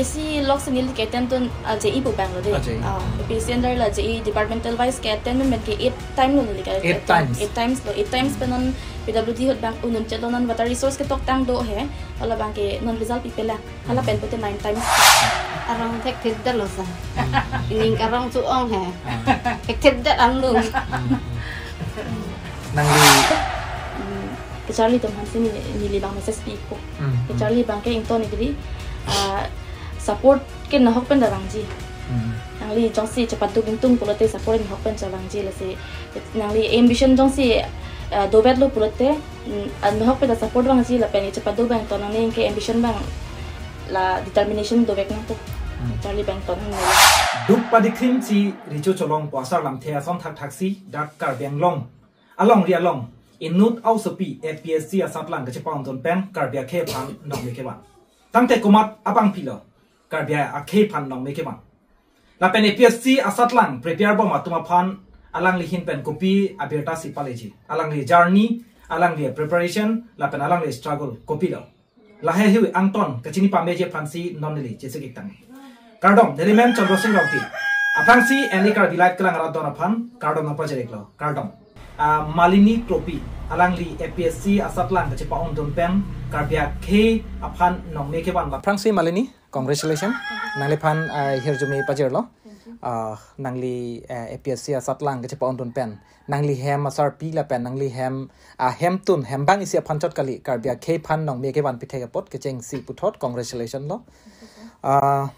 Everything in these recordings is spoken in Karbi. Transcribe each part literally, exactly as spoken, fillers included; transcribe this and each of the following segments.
Isi lok si neli ke-attend tun, ah, J E pu abang lo de. Ah, J E. Ah, A P S C under la J E departmental wise ke-attend tun pen ke eight time lo neli ke-attend. Eight times. Eight times lo. Eight times pen non P W D ahut abang un-un chot lo, non water resource ketoktang do he. Hala abang ke non result pipe lang. Hala pen pute nine times. Arong thekthedetlo sa. Hmm. Ining karong chu-ong he. Ah. Thekthedet angdung. Hmm. Nangli? Hmm, kacharli atum aphan si neli, neli abang message pipo. Hmm. Kacharli abang ke ington ikri, ah, support ke nahok pen davangji. Hmm. Nangli jongsi chepaduk ingtung pulote support nahok pen chavangji, lasi nangli ambition jongsi, ah, dovetlo pulote, mm, ah, nahok pen ta support vangji lapen chepaduk abang to nangli ke ambition abang la determination dovek nangpo. Hmm. Charli abang to nangli. Duk padikhrim si recho cholongpo asar lamthe ason thakthak si dak Karbi Anglong alongri along inut aosopi A P S C asatlang kachepa-undun pen Karbi akhei aphan nongme kevan. Tangte komat abangpi lo Karbi akhei aphan nongme kevan? Lapen A P S C asatlang prepare bom atum aphan alangli ahin pen kopi abirta si paleji? Alangli journey, alangli preparation, lapen alangli struggle kopilo? Lahei hui angton kachini pameji aphan si non neli chesik ik tangte. Kardom, neli men Chandra Sing Rongpi. Aphrangsi Eli Karbi Live kelang arat don aphan kardom nangpajir iklo. Kardom. Ah, Malini Kropi, alangli A P S C asatlang kachepa-undun pen Karbi akhei aphan nongme kevan. Aphrangsi Malini, congratulations. Nangliphan, ah, hirjume pajirlo. Ah, nangli, eh, A P S C asatlang kachepa-undun pen nangli hem asarpi lapen nangli hem, ah, hemtun, hembang isi aphan chot kali, Karbi akhei aphan nongme kevan pithek apot kechengsi puthot, congratulations lo. Ah,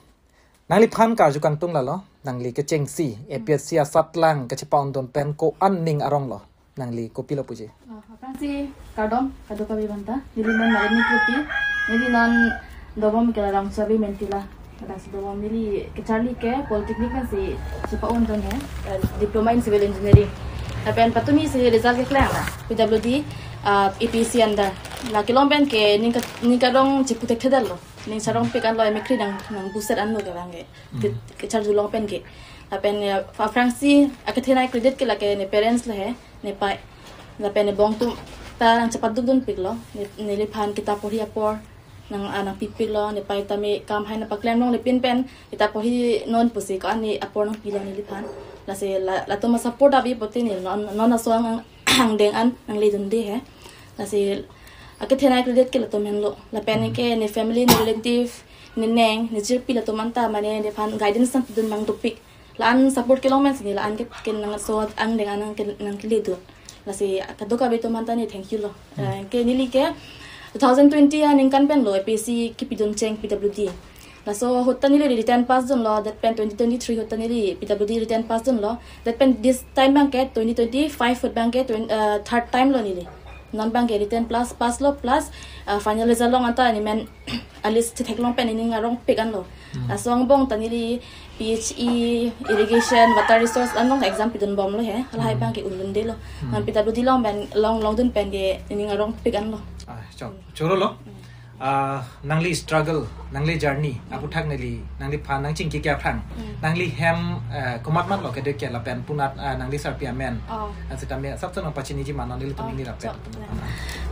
nangliphan karju kangtung lalo, nangli kechengsi A P S C asatlang kachepa-undun pen ko-an ning arong lo, nangli kopilo puji? Ah, aphrangsi kardom kadokave aphanta. Neli men Malini Kropi. Neli non dobom ke la Rongchabi Mentila. Ladak si dobom, neli kacharli ke polytechnic pensi chepa-undun he, eh, diploma in civil engineering. Lapen patumi si result keklem la P W D, ah, A P S C under. La kelong pen ke ning ka, ning karong chipu thekthedetlo. Ning sarong pik anlo, emekri nang, nang buset anlo ke abang ke. Hmm. Ke, kacharjulong pen ke. Lapen, eh, aphrangsi akethenei credit ke lake ne parents lo he, nepei. Lapen ne bong atum ta nangchepadukdunpiklo. Ne, neliphan kitap porhi apor nang, ah, nangpipiklo, nepei tame kam hai nangpaklemlongle pin pen kitap porhi non pusi ko-an ne apor nangpilo neliphan. Lasi la, latum asupport ave pulote ne non, non aso ang, angdeng an nangledunde he. Lasi akethenei credit ke latum henlo. Lapen ke ne family, ne relative, ne neng, ne jirpi latum anta mane nephan guidance nangpidun abang dopik. La-an support kelong pensi ne la-an ke, ke nang aso angdeng an nang ke, nangkeledun. Lasi kadokave atum anta ne thank you lo. Hmm. Eh, ke neli ke two thousand twenty aningkan pen lo A P S C kepidun cheng P W D. Laso ahut ta neli written pass dunlo, that pen twenty twenty-three ahut ta neli P W D written pass dunlo. That pen this time abang ke twenty twenty-five ahut abang ke twen-, eh, third time lo neli. Non abang ke written plus pass lo plus, eh, final result along anta ne men a list chetheklong pen nening arongpik anlo. Hmm. Laso angbong ta neli P H E, irrigation, water resource along exam pidunbomlo he. Halahai, hmm, abang ke un-undelo. Hmm. Non P W D along pen, along, longdun pen ke nening arongpik anlo. Ah, chok. Chorolo. Hmm. Ah, nangli struggle, nangli journey, hmm, aphuthak neli, nangliphan nangchingki ke aphrang. Hmm. Nangli hem, eh, komatmatlo kedo ke lapen punat, ah, nangli sarpi amen. Oh. Asitame asapso nangpachiniji ma non nelitum, oh, ini rapet. Chok.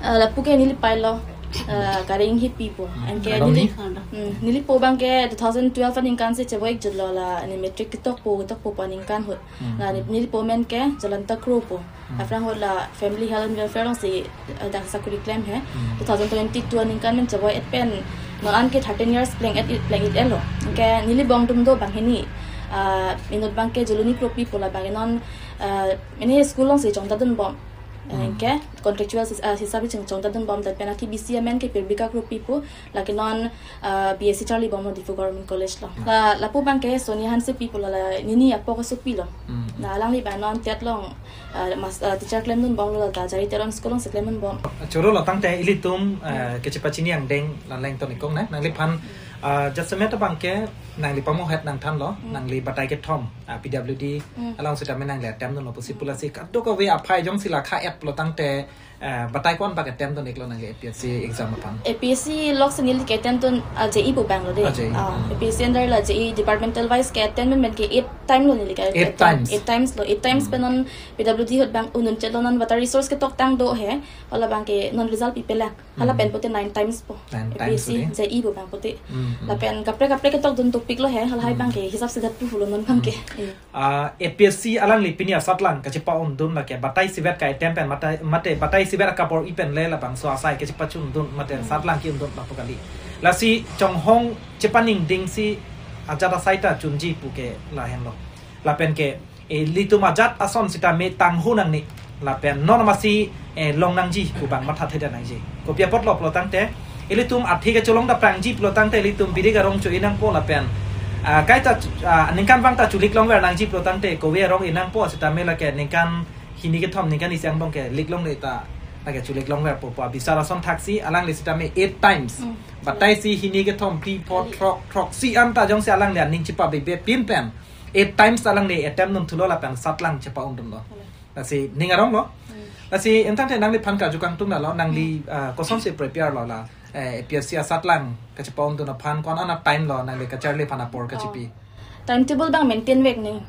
Eh, lapu ke neli pei lo, eh, Kare Enghipi pu. Hmm. Anke, kardom neli, ni? Hmm, neli po abang ke two thousand twelve aningkan si chevoi-ikjutlo la, ne matric ketokpo, ketokpo pu aningkan ahut. Hmm. La ne, neli po amen ke Jolanta Kro pu. Hmm. Aphrang ahut la Family Health and Welfare along si, eh, dak sakuri klem he. Hmm. Two thousand twenty-two aningkan men chevoi-et pen non an ke thirteen years pleng-et, pleng-et-etlo. Anke neli bong atum do abang hini. Ah, inut abang ke Joloni Kropi pu, labang non, ah, ini school along si chongdatdunbom. Eh, hmm, anke contractual sis-, ah, hisap si chong, chongdatdunbom, that pen aki B C amen ke Pirbika Kropi pu, lake non, ah, B S C charlibomlo Diphu Government College along. Hmm. La, lapu abang ke Sonia Hansepi pu, la, la neli apok asopi lo. Hmm. La alangli abang non TET along, ah, mas, ah, teacher klemdunbomlo, la ta Jari Teron School along si klemdunbom. Chorolo tangte ilitum, ah, hmm, kechepachini angdeng la lengton ikong na, nangliphan, ah, jasemet abang ke, Nangli pamohet nangthanlo, nangli batai kethom, ah, P W D, along sitame nangli attempt dunlo pusi pu lasi kadokave aphai jongsi la kha-et pulotangte, eh, batai ko-an bak attempt dun-iklo nangli A P S C exam aphan? A P S C lok si neli ke-attempt dun, ah, J E pu abang lo de. Ah, J E. Ah, A P S C under la J E departmental wise ke-attempt men ke eight time lo neli ke-attempt. Eight times. Eight times lo. Eight times pen non P W D ahut abang un-un chetlo, non water resource ketok tang do he. Hala abang ke non result pipelang. Hala pen pute nine times po. Nine times A P S C, pute. J E pu abang pute. Lapen kaprek kaprek ketok dun topik lo he. Hala hai abang ke hisap si dat pu pulo non abang ke. Eh. Ah, A P S C alangli pini asatlang kachepa-un dun lake batai isivet ka-attempt pen mate, mate batai isivet akabor-i pen le labangso asai kachepachun dun mate satlang ki-un dun lapu kali. Lasi chonghong chepaningding si ajat asai ta chunji pu ke lahenlo. Lapen ke, eh, ilitum ajat ason sitame tanghu nangne. Lapen non masi, eh, long nangji pu abang matha theda nangji. Kopi apotlo pulotangte, ilitum athe kecholong daprangji pulotangte ilitum birik arong cho-e nangpo lapen, ah, kaita, ah, ningkan vang ta chulik longver nangji pulotangte kove arong e nangpo sitame lake ningkan hini kethom ningkan isi angbong ke lik longle ta lake chulik longverpo pu abisar ason thaksi alangli sitame eight times. Batai isi, hini, kethom, phli, pho, throk, throksi anta jongsi alangli aning chepabibe pin pen eight times alangli attempt dunthulo lapen satlang chepa-un dunlo. Lasi ning aronglo. Lasi entangte nangliphan karju kangtung nalo, nangli, ah, kosonsi prepare lo la, eh, A P S C asatlang kachepa-un dun aphan ko-an ana time lo nangli kacharli aphan apor kachipi? Timetable abang maintain vek nang.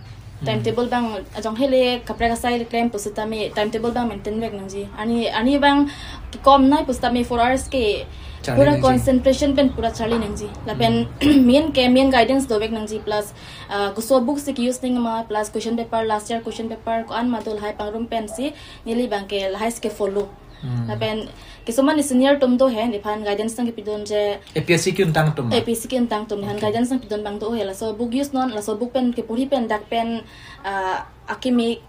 Timetable abang ajong hele kaprek asai le klem pusitame timetable abang maintain vek nangji. Ani, ani abang kekom nai pusitame four hours ke charli pura nangji. Concentration pen pura charli nangji. Lapen main ke main guidance dovek nangji plus, ah, koso book si ke-use nangma plus question paper, last year question paper ko-an ma do lahai pangrum pensi neli abang ke lahai si ke-follow. Lapen kisuman senior atum do he, nephan guidance nangkepidun je. A P S C ke-untang atum ma? A P S C ke-untang atum, nephan guidance nangpidun abang do he, laso book use non, laso book pen keporhi pen dak pen, ah, akimi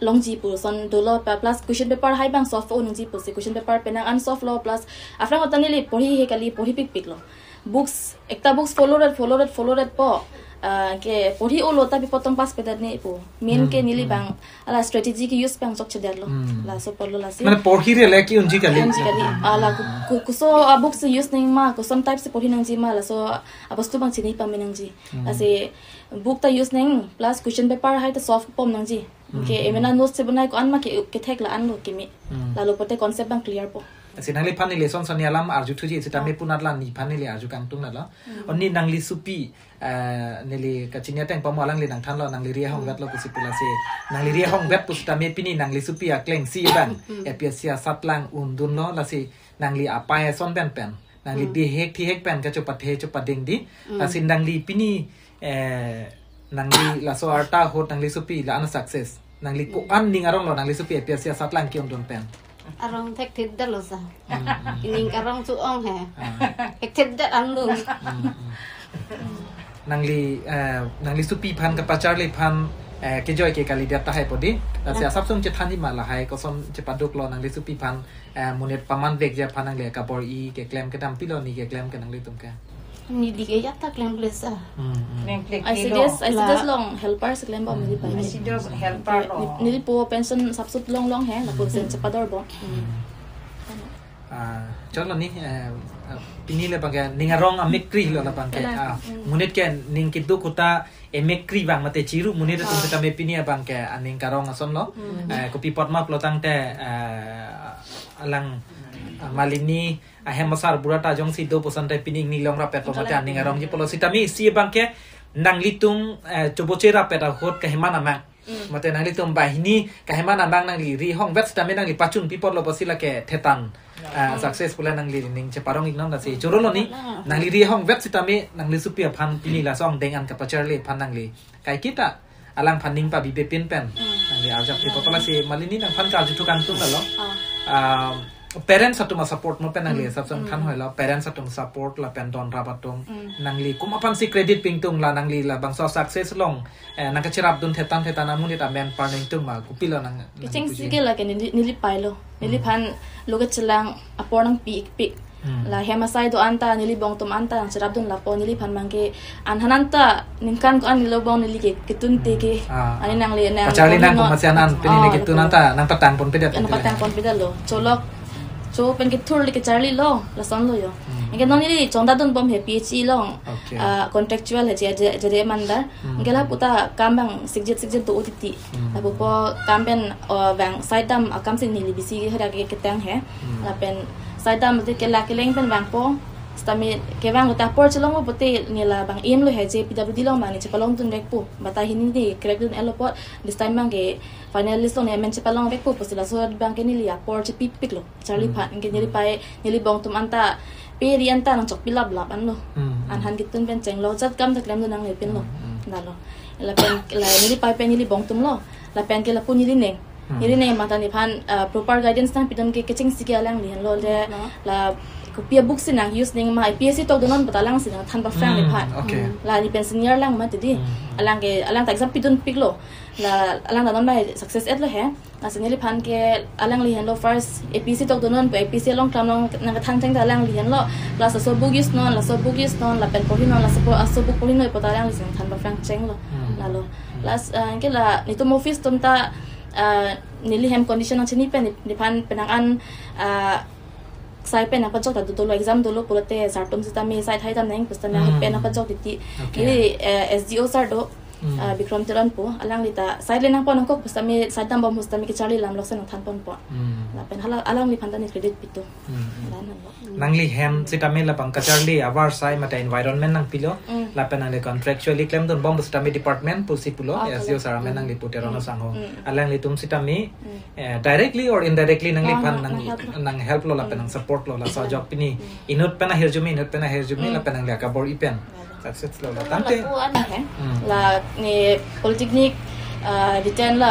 longji pu ason dolo pa, plus question paper hai abang solve-un nangji pusi question paper penang unsolve lo plus aphrang otan neli porhi he kali porhi pikpik lo. Books, ekta books follow ret, follow ret, follow ret po. Ah, ke porhi-olo ta pi apot tong pass pedet ne pu. Main ke neli abang ala strategy ke-use abang chokchedet lo. Laso apotlo lasi. Mane porhi re le ke-unji kali. Unji kali. Ala ku, ku, koso a books use nangma, koson type si porhi nangji ma, laso a bostu abang chini pame nangji. Lasi book ta use nang plus question paper hai ta solve pom nangji. Ke emena notes si bonai ko-an ma ke, kethek la-an lo keme. Lalo pote concept abang clear po. Lasi nangliphan neli son son alam arjuthuji sitame punat la nephan neli arju kangtung nalo. Oni nangli sopi, eh, neli kachini ateng pamo alangli nangthanlo, nangli ri ahong vetlo pusi pu lasi. Nangli ri ahong vet pusitame pini nangli sopi akleng si abang A P S C asatlang undunlo lasi nangli apei ason pen pen. Nangli bihek thihek pen kachopathe chopading di. Lasi nangli pini, eh, nangli laso arta ahut nangli sopi la-an success. Nangli ko-an ning aronglo nangli sopi A P S C asatlang ke-undun pen? Arong thekthedetlo sir. Ining karong chu-ong he. Thekthedet anlo. Nangli, eh, nangli sopi aphan kapacharli aphan, eh, kejoi ke kalidet tahai podi. Lasi asap sung chethan hima lahai koson chepaduklo nangli sopi aphan, eh, monit paman vekji aphan nangli kabor-i keklem kedam pilo ne keklem ke nanglitum ke? Neli ke ajat ta klemkle sir. Klemkle I C D S, kilo. I C D S along helper si klembom neli pai. I C D S helper lo. Neli po pension sapsut longlong he, lapu pension chepador bom. Ah, cholo ni, eh, eh, pini le abang ke ning arong amekkri lo la abang ke. Kalang. Ah, monit ke ning keduk ahut ta emekkri abang mate chiru monit atum sitame pini abang ke aning karong asonlo. Eh, kopi apot ma pulotangte, eh, alang, ah, Malini ahem asar bura ta jongsi do pusonte pini ingni longrap-etpo mate aning arongji pulo sitame isi abang ke nanglitum, eh, choboche rap-et ahut kaheman amang. Mate nanglitum banghini kaheman amang nangli ri ahong vet sitame nangli pachun pi apotlo pusi lake thetan. Ah, success pule nangli ning cheparong-iknon lasi chorolo ni. Nangli ri ahong vet sitame nangli sopi aphan pini laso angdeng an kapacharli aphan nangli kaiketa alangphan ning pabibe pin pen nangli arjap pi apot lasi Malini nangphan karjuthu kangtung nalo. Ah, parents atum asupport mo pen nangli asap sung than hoilo, parents atum support lapen don rap atum nangli komat aphansi credit pingtung la nangli labangso success along, eh, nangkacherapdun thetan thetan amonit amen parnengtung ma kopilo nang, nang kecheng puji? Sige lake neli, neli pailo. Neliphan lo kachelang apor nangpi-ikpik. La hem asai do-an ta neli bong atum an ta nangcherapdun lapo neliphan abang ke anhan an ta ningkan ko-an neli bong neli ke ketun te ke. Ah. Ani nangli nang pacharli nang komatsi an pini ne ketun an ta nangpatang ponpedet. Nangpatang ponpedetlo. Cholok So pen kethur le kecharli lo, lason lo jo. Hmm. Anke non ili chongdadun bom he P H E along, Okay. ah, contractual he J J, J J M under. Hmm. Anke lapu ta kam abang sikjit sikjit do utiti. Hmm. Lapu po kam pen, oh, vang side dam akam si neli bisi ke hera ke ketang he. Hmm. Lapen side dam te ke la keleng pen vangpo. Sitame kevang ta apor chelong pote neli la abang aim lo he je P W D along abang ne chepalongdun vekpo. Batai hini ne crack dun-et lo apot. This time abang ke finalist along ne amen chepalong vekpo pusi laso abang ke neli apor chepipik lo. Charli Hmm. aphan, anke neli Hmm. pai, neli bong atum anta, pe ri anta nangchokpi laplap anlo. Hmm, hmm. Anhan kitun pen chenglo, jat kam ta klemdun nangle pinlo. Hmm, hmm. Lalo. Lapen, la neli pai pen neli bong atum lo. Lapen ke lapu neli neng. Hmm. Neli neng mata nephan, ah, proper guidance nangpidun ke kechengsi ke alangli henlo le, Hmm. la kopi a-book si nang use nang ma A P S C tokdunnon puta alang si nangthan bafrang Hmm, nephan. Okay. Hmm. La neli pen senior lang mati di. Hmm. Alang ke, alang ta exam pidunpiklo. La alang ta non bai success-et lo he. Lasi neliphan ke alangli henlo first A P S C tokdunnon pu A P S C along klam along nangkethan cheng ta alangli henlo. Laso book use non, laso book use non, lapen porhinon, laso po-, laso book porhinon pu ta alangli si nangthan bafrang chenglo. Hmm. Lalo. Hmm. Lasi, ah, anke la netum office atum ta, ah, neli hem condition nangchini pen ne-, nephan penang an, ah, sai pen nangpajok ta dodolo exam dolo pulote sir atum sitame sai thai tam nang pusitame Hmm. pen nangpajok titi. Okay. Neli, eh, S D O sir do, Hmm. ah, Bikram Teron pu, alangli ta sai le nangpon nangkok pusitame sai dam bom pusitame kecharli lam lok si nangthan ponpo. Hmm. Lapen hala alangliphan ta ne credit pito. Hmm, hmm. Lahenlo. Nangli hem sitame labang kacharli avar sai mate environment nangpilo, Hmm. lapen nangli contractually klemdun bom pusitame department pusi pulo, Oh, S D O correct. sir amen Hmm. nangli pu Teron Hmm. asangho. Hmm. Alanglitum sitame, Hmm. eh, directly or indirectly nangliphan Oh, nang, nang, nang help lo. nang help lo lapen Hmm. nang support lo, laso Hmm. ajok pini Hmm. inut pen ahirjume, inut pen ahirjume, Hmm. lapen nangli akabor-i pen. Lalo. Success lo la. Tangte. Lapu an he. Hmm. La ne polytechnic, ah, written la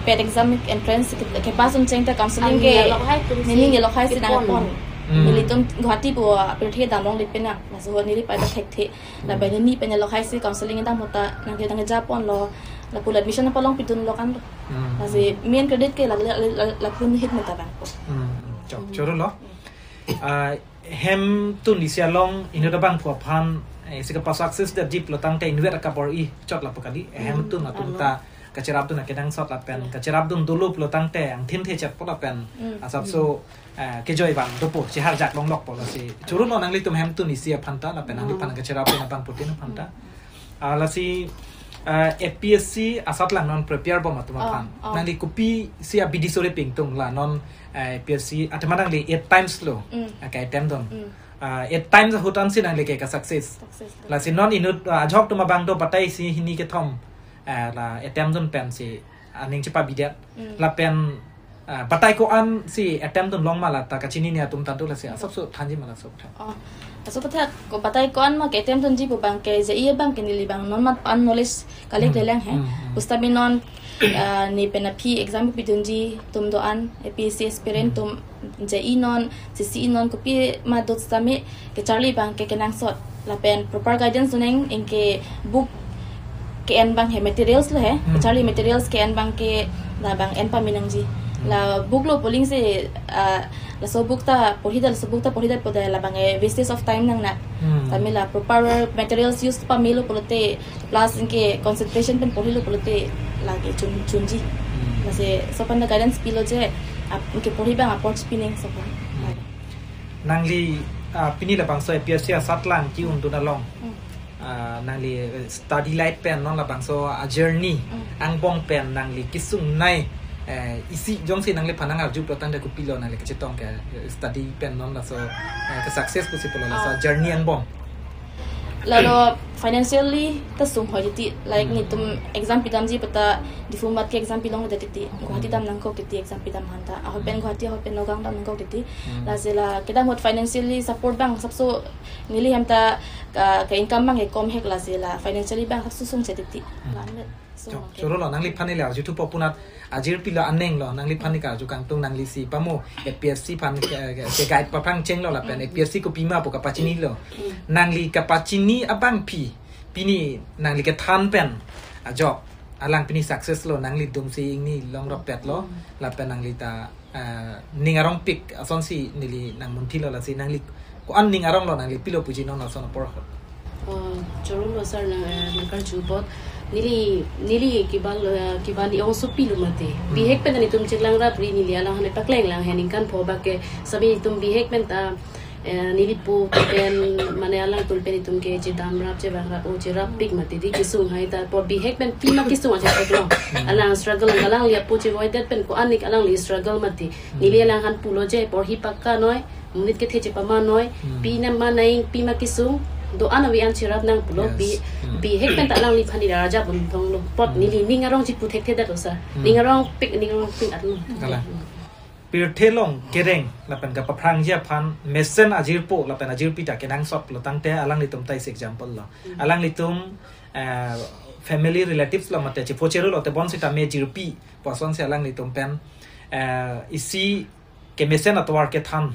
pet exam entrance ke, kepass un cheng ta counseling Ang ke. Nilok hai tum Nini si nilok hai si nang kepon. pon. Hmm. Nelitum Guwahati pu, ah, pirthe damlongle pinang. Laso neli pai ta thekthe. Lapen Hmm. neli pen nilok hai si counseling dam ahut ta nang ke nangja ponlo. Lapu admission nangpalong pidunlo kan lo. Hmm. Lasi main credit ke la, la, la, la, lapu ne hit meta abang ko. Hmm. Chok, Hmm. choro lo. Hmm. Ah, hemtun isi along inut abangphu aphan, eh, isi kapa-success-detji pulo tangte inutvet akabor-i chot lapu kali. Hmm. Hemtun atum Alo. ta kacherapdun akenangsot lapen Hmm. kacherapdun dolo pulo tangte angthin the chet po lapen Hmm. asapso, Hmm. eh, kejoi abang dopo, cheharjak longlokpo lasi. Choro lo nanglitum hemtun isi aphan ta lapen Hmm. nangliphan kacherapdun abangphutin aphan ta. Hmm. Ah, lasi, ah, A P S C asatlang non prepare bom atum Oh, aphan. oh. Nangli kopisi abidi sore pingtung la non, eh, A P S C athema nangli eight times lo, Mm. ah, ka-attempt dun. Mm. Ah, eight times ahut ansi nangli ke ka-success. Success. Lasi non inut, ah, ajok atum abang do batai isi hini kethom, eh, la attempt dun pensi aning chepabidet. Mm. Lapen, ah, batai ko-an si attempt dun long ma la ta kachinine atum ta do lasi asapso thanji ma laso than. Oh, laso aputhak ko batai ko-an ma ke-attempt dunji pu abang ke J E abang ke neli abang non mat an knowledge collect Hmm. lelang he. Hmm, hmm. Pusitame non, ah, ne pen aphi exam pidunji atum do-an, A P S C aspirant Hmm. atum, J E non, C C E non, kopi ma do sitame kecharli abang ke kenangsot. Lapen proper guidance dunang, anke book ke-en abang he, materials lo he. Hmm. Kecharli materials ke-en abang ke labang en pame nangji. Hmm. La book lo puling si, ah, laso book ta porhidet, laso book ta porhidet pu ta labang e wastage of time nang na. Hmm. Tame la proper materials use pamelo pulote, plus anke concentration pen porhilo pulote lake chun, chunji. Hmm. Lasi laso aphan ta guidance pilo je, ap-, anke porhi abang apor chipining laso aphan. Hmm. Nangli, ah, pini labangso A P S C asatlang ki-undun along. Hmm. Ah, nangli, eh, study life pen non labangso a-journey. Hmm. Angbong pen nangli kesungnei, eh, isi jongsi nangliphan nang-arju pulo tangte kopilo nangli kachetong ke, eh, study pen non laso, eh, ke-success pusi pulo laso Ah. journey angbong. Lalo financially ta sung hoi titi, like, Hmm. netum exam pidamji pu ta Diphu mat ke exam pilongle titi, Guwahati Hmm. dam nangkok titi exam pidam aphan ta. Ahoi pen Hmm. Guwahati, ahoi pen Nagaon dam nangkok titi. Hmm. Lasi la kedam ahut financially support abang asapso neli hem ta ka, ka-income abang ke kom hek lasi la financially abang asapso sungche titi. Hmm. La, so, Chok, okay. Choro lo, nangliphan neli arjuthupo punat ajir pilo aning lo, nangliphan neli karju kangtung nanglisi pamo A P S C aphan ke, ke, ke-guide paphrang chenglo lapen Hmm. A P S C kopima pu kapachinilo. Hmm. Nangli kapachini abangpi, pini nangli kethan pen ajok, alang pini success lo, nangli dum si ingni longrop pet lo, Hmm. lapen nangli ta, ah, ning arongpik asonsi neli nangmunthilo lasi nangli ko-an ning arong lo nangli pilo puji non lason apor ahut. Oh, choro lo sir nang, eh, nangkarju apot. Neli, neli kibal, eh, kibal ni ongsopi lo mati. Hmm. Bihek pen itum chiklang rap ri neli alangphan paklanglang he ningkan pho bak ke sabi itum bihek pen ta, eh, neli pu pen mane alangtum pen itum ke chedam rap chevang rap o cherap pik mati di kesung hai ta po bihek pen pima kesung aja pek lo. Hmm. Alang struggle alang liapo chevoi det pen ko-an ik alangli struggle mati. Hmm. Neli alangphan pulo je porhi pakka noi. Monit kethe chepama noi, Hmm. pi nam ma nai, pima kesung, do-an avi an cherap nang pulo, Yes. bi, Hmm. bihek pen ta alangliphan ni raja bun thong lo. Pot Hmm. neli ning arong chipu thekthe dat lo sir. Hmm. Ning arong pik, ning arong pik at lo. Kalang. Pirthe along kereng, lapen kapaphrangji aphan, mesen ajirpo, lapen ajirpi ta kenangsot lo tangte, alanglitum ta isi example lo. Hmm. Alanglitum, eh, family relatives lo mate, chepho cheru lo te bonsitame jirpi, pu asonsi alanglitum pen, eh, isi kemesen atovar kethan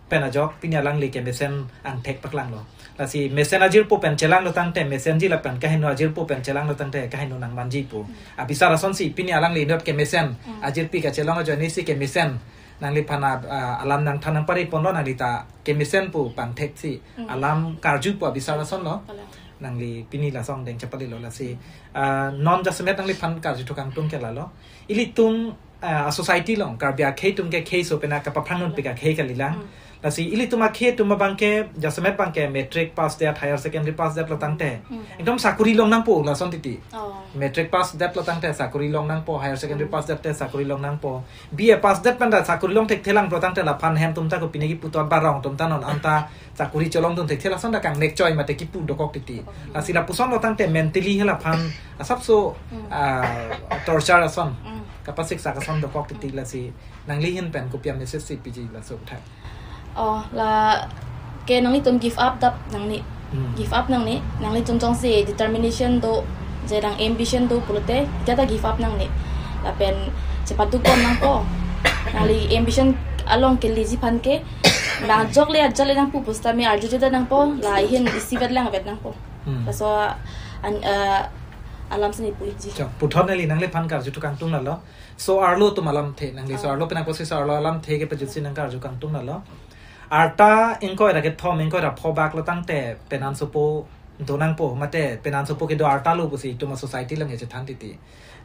pen ajok pini alangli kemesen angthek paklang lo. Lasi mesen ajirpo pen chelang lo tangte mesenji lapen kaheno ajirpo pen chelang lo tangte kaheno nangmanji pu. Abisar asonsi pini alangli inut kemesen Hmm. ajirpi kachelong ajoine si kemesen nangliphan a, a, alam nangthan nangpari ponlo nangli ta kemesen pu pangthek si Hmm. alam karju pu abisar ason lo. Kalang. Nangli pini lason deng chapali lo lasi, a, non jasemet nangliphan karju thukangtung ke lalo. Ilitum, ah, society along, Karbi akhei atum ke khei so pena kapaphrang non pika khei kalilang. Hmm. Lasi ilitum akhei atum abang ke, jasemet abang ke matric pass det, higher secondary pass det lo tangte. Hmm. Ekdom sakuri long nangpo lason titi. Oh. Matric pass det lo tangte sakuri long nangpo, higher secondary Hmm. pass det te sakuri long nangpo. B A pass det pen ta sakuri long thekthelang lo tangte laphan hem atum ta ko pini kipu tot barong atum ta non anta sakuri cholong atum thekthe lason ta kangnek choi mate kipu dokok titi. Lasi lapuson lo tangte mentally he laphan asapso, Hmm. ah, torture ason. Hmm. Kapasik sak ason dokok titi lasi nangli ahin pen kopi a message si piji laso uthak. Oh, la ke nanglitum give up dap nangne. Hmm. Give up nangne. Nanglitum jongsi determination do, je nang ambition do pulote, ita ta give up nangne. Lapen chepaduk bom nangpo. Nangli ambition along keleji aphan ke, nang jok le ajat le nangpu pusitame arju juda nangpo, la ahin isivet lang vet nangpo. Hmm. Laso an, eh, alam sini puji. Chok, puthot neli nangliphan karju thukangtung lalo. So-arlo atum alamthe, nangli Ah. so-arlo pen apotsi so-arlo alamthe kepajutsi nangkarju kangtung lalo. Arta ingkoi ra kethom, ingkoi ra pho bak lo tangte penan sopo do nangpo, mate penan sopo kedo arta lo pusi itum a society along chethan titi.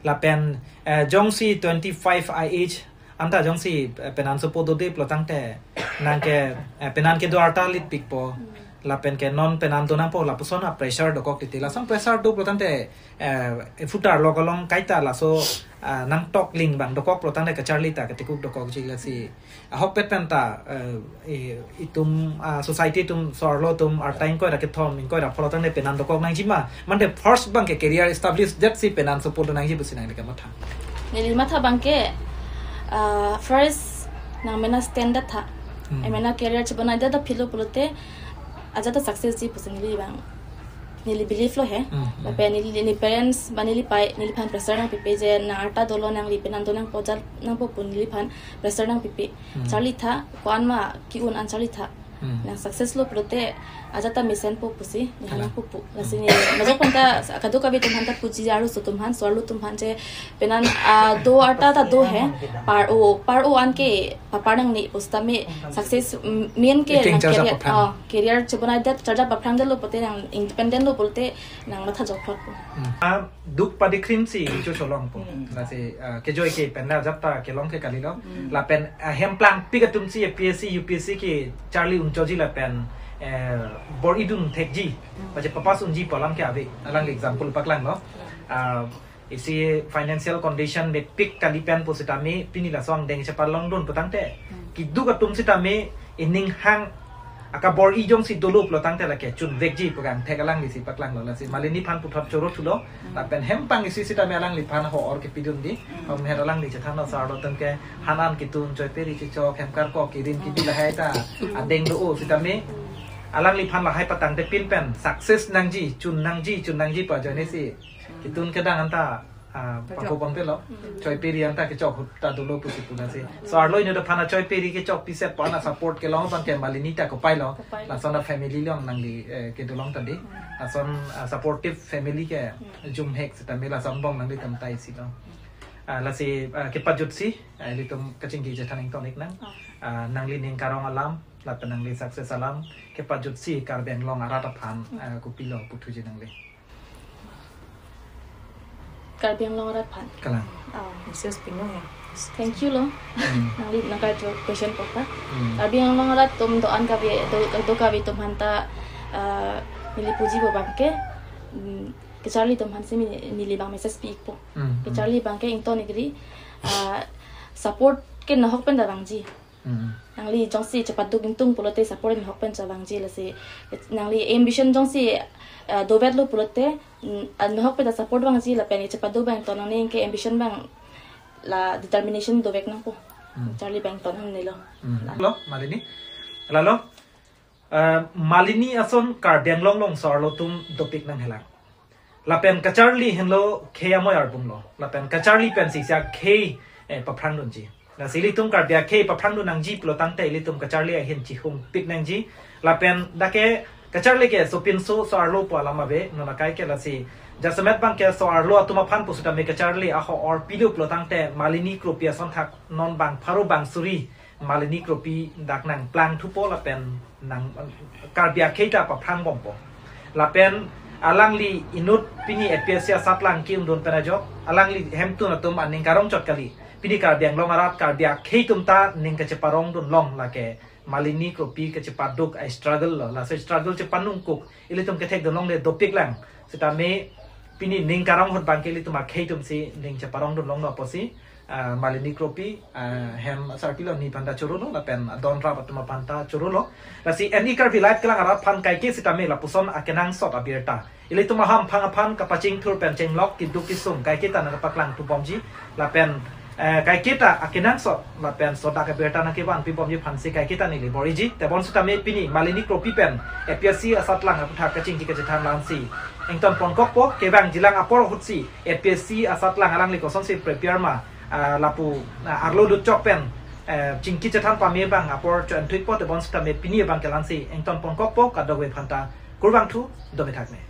Lapen, eh, jongsi twenty-five I age anta jongsi, eh, penan sopo dodep lo tangte nang ke, eh, penan kedo arta lit pikpo. Hmm. Lapen ke non penan do nangpo lapuson a pressure dokok titi. Lason pressure do pulo tangte, eh, e-voter lo kolong kaita laso, ah, nangtok ling abang dokok pulo tangte kacharli ta katikuk dokokji lasi. Ahokpet pen ta, eh, i-, itum, ah, society atum so-arlo atum arta ingkoi ra kethom ingkoi ra pho lo tangte penan dokok nangji ma. Mante first abang ke career establish det si penan sopo do nangji pusi nangli kamatha. Neli matha abang ke, ah, first nang mena stand det tha. Hmm. E mena career chebonai det ta philo pulote ajat ta success ji pusi neli abang. Neli believe lo he. Hmm, hmm. Lapen neli, neli parents, ba neli pai, neliphan pressure nangpipe je nang arta dolo nangli penan do nangpo jat nangpo pu neliphan pressure nangpipe. Hmm. Charli tha, ko-an ma ki-un an charli tha. Hmm. Nang success lo pulote ajat ta mesenpo pusi, neli Kalang. Nangpupu. Lasi Hmm. neli, majok panta, kadokave atum aphan ta puji arloso atum aphan, so-arlo atum aphan je penan, ah, do arta ta do he, par-o, par-o an ke papar nangne pusitame success, mm, main ke Eking nang charja career, paphrang. Ah, career chebonai det, charja paphrang det lo pulote nang independent lo pulote nang matha jokphot po. Hmm. Ah, duk padikrim si icho cholong po. Hmm. Lasi, ah, kejoi ke pen ajat ta kelong ke kali lo. Hmm. Lapen, ah, hem plangpik atum si A P S C, U P S C kecharli unchoji lapen, eh, bor-i dun thekji. Hmm. Pache papas unji pu alam ke ave. Alangli example paklang lo. Hmm. Ah, isi financial condition mepik kali pen pusitame pini lason deng chepalong dun pu tangte. Hmm. Keduk atum sitame ining hang akabor-i jongsi dolo pulo tangte lake chunvekji pu kangthek alangli si paklang lo lasi Malini aphan puthot choro thulo. Hmm. Lapen hem abang isi sitame alangliphan ho-or kepidun di. Hmm. Pamher alangli chethan lo so-arlo atum ke han an ketun choi peri chechok hem karkok kirin kibi lahai ta Hmm. adeng do-o sitame. Hmm. Alangliphan lahai patangte pin pen success nangji, chun nangji, chun nangji pu ajoine si. Ketun kedang anta, ah, Kechok. Pako pon pelo. Hmm. Choi peri anta kechok ahut ta dolo pusi pu lasi. So-arlo inut aphan choi peri kechok piset pu ana support kelong abang ke Malini ta kopai lo. Kopai lo. Lason a family along nangli, eh, kedolong ta di. Hmm. Lason, ah, supportive family ke Hmm. jumhek sitame lason bong nanglitum ta isi lo. Hmm. Ah, lasi, ah, kepajutsi, ah, ilitum kachingki chethan ingtong ik nang. Oh. Ah, nangli ning karong alam, lapen nangli success alam, kepajutsi Karbi Anglong arat aphan, Hmm. ah, kopilo puthuji nangli. Karbi Anglong arat aphan. Kalang. Oh. Mrs. Pinong ya. Thank you lo. Hmm. Nangli nangkar jo question pokta. Hmm. Karbi Anglong arat atum do-an kave do, do kave atum aphanta ah, neli puji bo abangke, mm, kacharli atum aphansi neli, neli abang message pi-ikpo. Hmm. Kacharli abangke ington-ik ri, ah, support ke nahok pen ta vangji. Hmm. Nangli jongsi chepaduk ingtung pulote support nahok pen ta vangji, lasi nangli ambition jongsi ah, dovet lo pulote, mm, ah, nahok pen ta support vangji lapen chepaduk abang to nangli ke ambition abang la determination dovek nangpo. Hmm. Charli abang to nangne lo. Hmm. Lo, Malini. Lalo, eh, Malini ason Karbi Anglong alongso arlo atum dopik nanghelang. Lapen kacharli henlo khei amoi arbung lo. Lapen kacharli pensi sia khei, eh, paphrang dunji. Lasi ilitum Karbi akhei paphrang dun nangji pulo tangte ilitum kacharli ahin chihum pik nangji. Lapen dak ke kacharli ke sopinso so-arlo pu alam ave, non akai ke lasi jasemet abangke so-arlo atum aphan pusitame kacharli aho-or pilo pulo tangte Malini Kropi ason thak non bang pharo bang suri Malini Kropi dak nangplang thupo lapen nang Karbi akhei ta paphrang bompo. Lapen alangli inut pini A P S C asatlang ke-undun pen ajok, alangli hemtun atum aning karong chot kali. Pini Karbi Anglong arat Karbi akhei atum ta ning kacheparong dun long lake Malini Kropi kachepaduk a-struggle lo. Laso struggle chepanungkuk ilitum kethek dun longle dopik lang. Sitame pini ning karong ahut abangke ilitum akhei atumsi ning cheparong dun longlo pusi, ah, Malini Kropi, ah, hem sarpi lo, ne aphanta choro lo, lapen adon rap atum aphanta choro lo. Lasi N E Karbi Live kelang arat aphan kaike sitame lapuson akenangsot abirta. Ilitum ahamphang aphan kapachingthur pen chenglok keduk kesung kaiketa nangkapaklang thu bomji lapen, eh, kaiketa akenangsot lapen sodak abirta nangkevan pi bomji aphansi kaiketa neli bor-iji. Tebon sitame pini Malini Kropi pen A P S C asatlang aputhak kachingki kachethan lansi ington ponkokpo, kevangjilang apor ahutsi A P S C asatlang alangli kosonsi prepare ma, ah, lapu, ah, arlo lutchok pen, eh, chingki chethan pame abang apor cho-en thuikpo. Tebon sitame pini abangke lansi ington ponkokpo, kadokave aphanta kurvangthu, dome thakme.